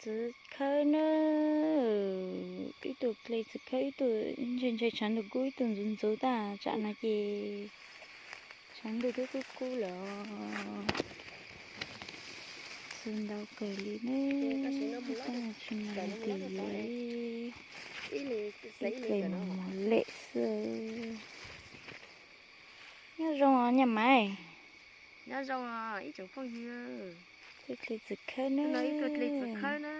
Txiv khawb na, ib tug dle txiv khawb, ib tug ntshe ntshe tshav ntuj kub, ib tug ntxuv ntxuv tag. Tsam no ces tshav ntuj twb kub kub lawm. Txi ntau kawg li ne, tsis mam li yuav ib dle mus mus lem xwb. Nyob zoo os Nyaj Maiv. Nyob zoo os ib tsoom phooj ywg. Tus dle txiv khawb na, ib tug dle txiv khawb na,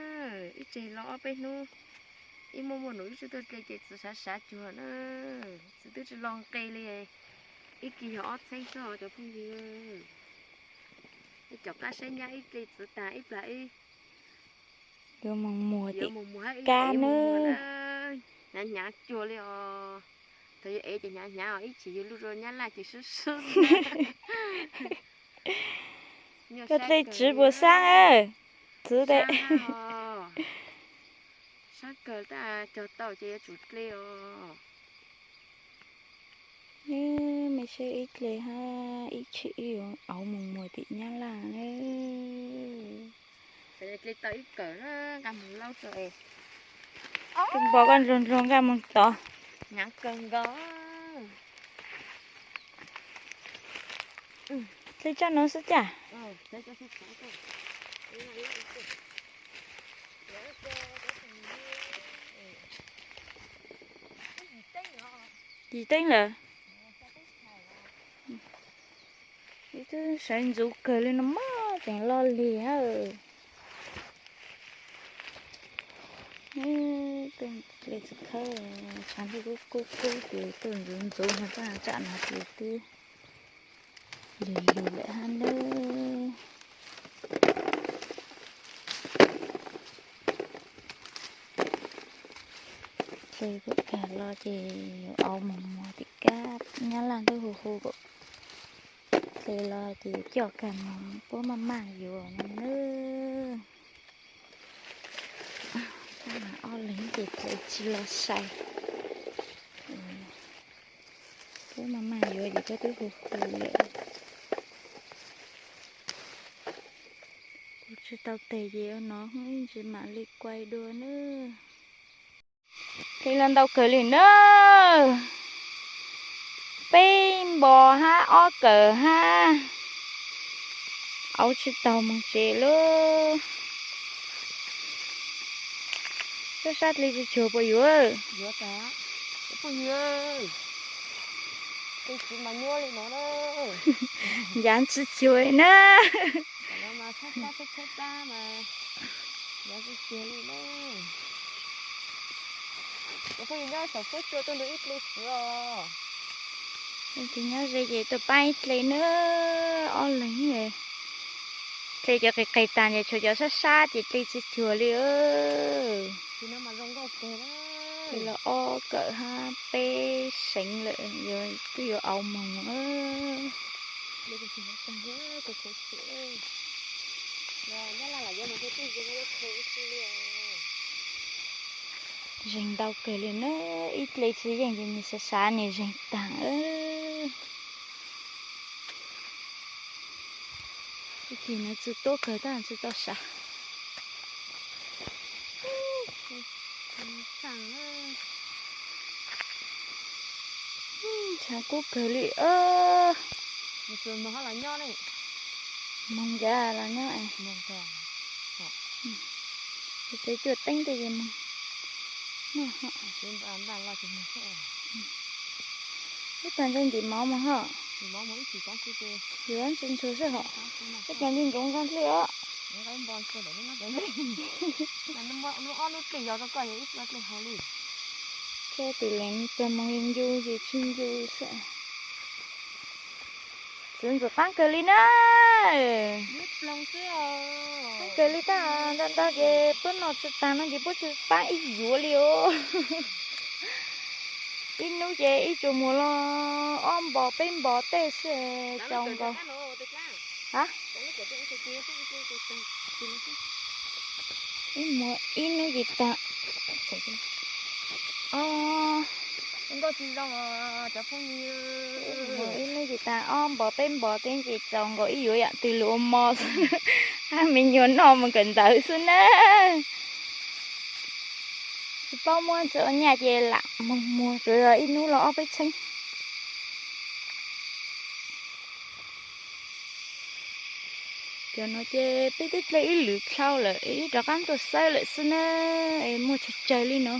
ib tsam los ob peb hnub, ib muaj muaj num ib tug dle ces txiv sav sav cuag na, txiv twb tsis los nqe li, ib kis yog ob txheeb xwb os cov phooj ywg. Ib cov qab saib nyab ib dle txiv tag ib plag ib yuav mus muag tim kab na. Hnyav hnyav cuag li os. Thaum yuav ev ces hnyav hnyav os, ib chim yus luj rau Nyab Laj ces swb swb. Koj dle txiv puas sab? Txiv de. Sab kawg, tab cog tau ces yuav tsum dle os. Mej saib ib dle hab ib tsam wb yuav auv mus muag tim Nyab Laj na. Dle tau ib kawm na, nqa mus laub tso es. Tus npog koj nrug nrug nqa mus tod. Hnyav kawg nkaus. Dle tso nuav xwb cas? Yim teeb lawm. Ib tug sawv ntxuv kawg li no mas tseem loj lig hab. Tus dle txiv khawb, tshav ntuj kub kub kub ces tuaj ntxuv ntxuv no, tab tsam no ces twb lig lig lawm hab nawb. Dle kuj kag los ces yuav auv mus muag tim kab, Nyab Laj twb hu hu kuv dle los ces coj kag mus, puab maj maj yuav no nawb. Ob leeg ces dle tsis los sai, puab maj maj yuav ces puab twb hu hu lawm. Kuv tsis tau tes ces ua no ib ntsis mam li kuaj dua nawb. Dle los ntau kawg li nawb. Peb npos hab ob kawm hab. Auv tsis taug moog tsev lawm. Sab sab dle tsis tshua puas yuav? Ncav tsis tshua na. Tus nyob ze ces tuaj pab ib dle nawb, ob leeg. Dle cov qis qis tag ces tshuav cov sab sab ces dle tsis cuag li. Dle los ob kawm hab peb seev lawm, twb yuav auv moog. Zeeg ntau kawg li na, ib dle tsis yeej ces nws sav sav nws zeeg taag. Ib kis no tsi tuab kawg tab tsi tau sav. Tshav kub kawg li. Moog cas los nyob. Ces cuaj teeb tej ces moog. Ib tag ntshe ntim mov moog hab. Yuav ntsuag ntsuag xwb hab. Ib tag ntshe ntsoov nkaag dlej os. Ob lub dlej yog rau koj, yog ib lub dlej hauv li. Txhua tus leej txag moog ncu ces tsis ncu xwb. Txiv ntxawm qaab kawg li na. Qaab kawg li tab, nto nto ces puab noj tsi taag no ces puab tsi paab ib yuav li os. Ib nub ces ib tsuas muag los ob npos peb npos tej xwb, cau nkaus. Ib muag ib nub ces taag. Ob, Nkauj tsis zoo os cov phooj ywg. Ib hnub ces tag ob npos peb npos, tej ces txaus nkaus ib yuav yam twg los ua mov xwb. Hab me nyuam noj mus kawm ntawv xwb na. Tsis paub muab txawm ua nyaj ces lam mus muag, tsuas yog ib hnub los ob peb txheeb. Cov no ces peb twb dlej ib lwm dlhau lawm, ib rov qab tuaj xawb lawm xwb na. Es muaj tsawg tsawg li no,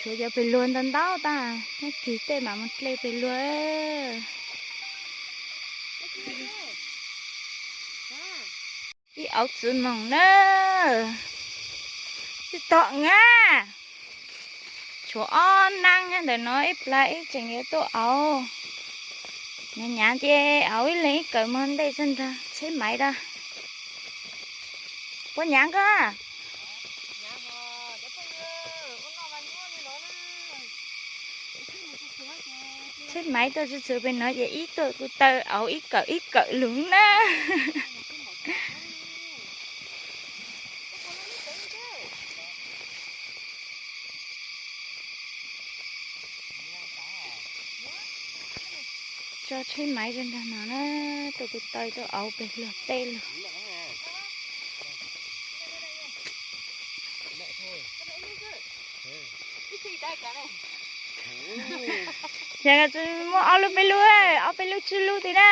tshuav cov pes luag ntau ntau tag, nyob kis tej mam mus dlej pes luag. Ib auv txwv moos na. Tsis tom na. Tshuav ob neeb nyob ntawm no, ib plag ib tseem yuav tuaj auv. Nyav nyav ces auv ib leeg ib kawm mus ntej txog nrag tsheb maiv rau. Puas nyav koj? Tsheb maiv tuaj txhua txhua pem no ces ib tuaj kuv taw auv ib kawm ib kawm lug na. Tso tsheb maiv rau nrag no na, tuaj kuv taw tuaj auv pem luag tej lug. Ces muab ob lub peb lub, ob peb lub tsib lub tid na.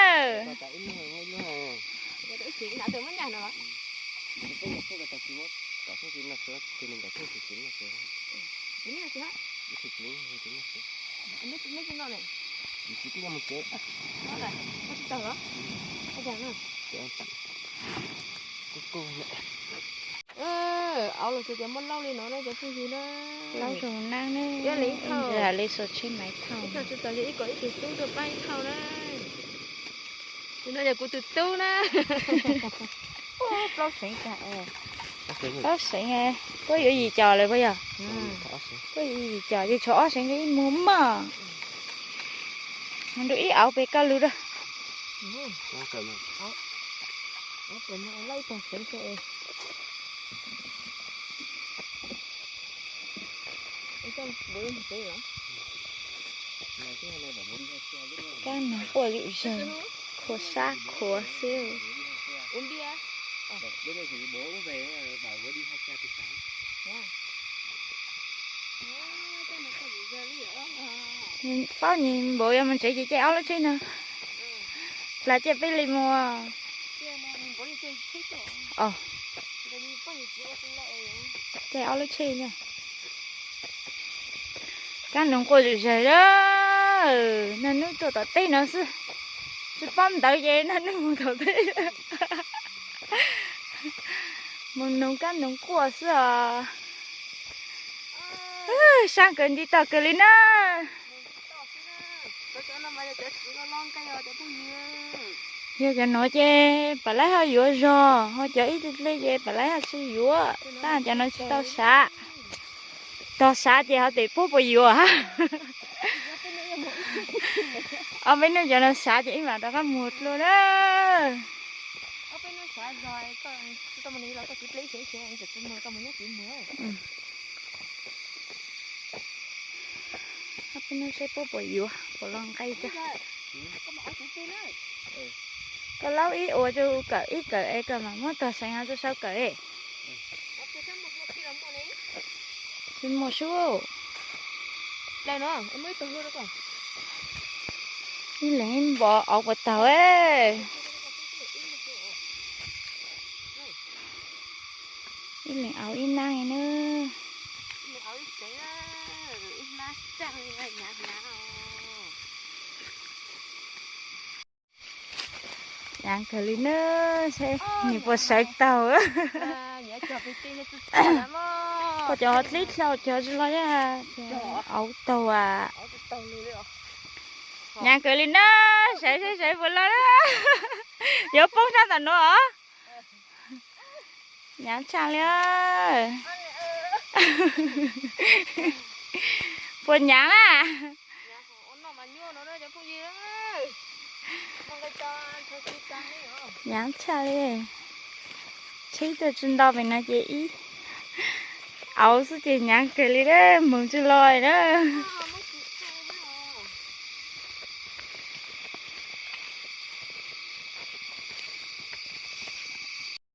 Auv los ces cov muaj laub li no na cov phooj ywg na. Laub zoo neeb ne, ib ntsis hais li xuas tsheb maiv thauj. Ib tug tsis tau yog ib kom ib tug tub tuaj pab ib thauj na. Tus no yog kuv tus tub na. Plaub seev tag. Plaub seev, puab yuav yim cos lawm puas yog? Puab yuav yim cos ces tshuav ob seev rau ib muag mog. Mus nrug ib auv pem koj lug rau. Kab noog quaj zom zaws, khuam sab khuav xwb. Paub nws npaum yog mus tsev ces caij ob lub tsheb no. Plas caij peb li mus. Caij ob lub tsheb na. Kab noog quaj zom zaws lawm, nag nub tuaj tom teb no xwb. Tsis paub ntawd ces nag nub mus tom teb. Mus noog kab noog quaj xwb os. Sab kawg nti tog kawg li na. Yog cov nuav ces pam laib ho yuav zog, ho cov ib tug dlej ces pam laib ho tsis yuav, tab cov no tsis tau sav. Tog sav ces ho tem puab puas yuav hab. Ob peb nub cov no sav ces ib mam rov qab muag dlua na. Ob peb nub saib puab puas yuav, puas los nqe tso. Koj laub ib ua rau kawm ib kawm es koj mam muab tog seev ho rau sau kawm. Tsis muaj sub. Ib leeg ib npos auv puas taug. Ib leeg auv ib nab na. Hnyav kawg li na, seb nws puas sawv taug. Koj cov dlib dlhau cov tsis los yog auv taug as. Hnyav kawg li na, sawv seb sawv puas los na. Yuav poob sab tom nuav os. Hnyav tshaj li. Puas hnyav na? Hnyav tshaj li. Tsheb tuaj tsis nto pem no ces ib auv xwb ces hnyav kawg li na, moog tsis los na.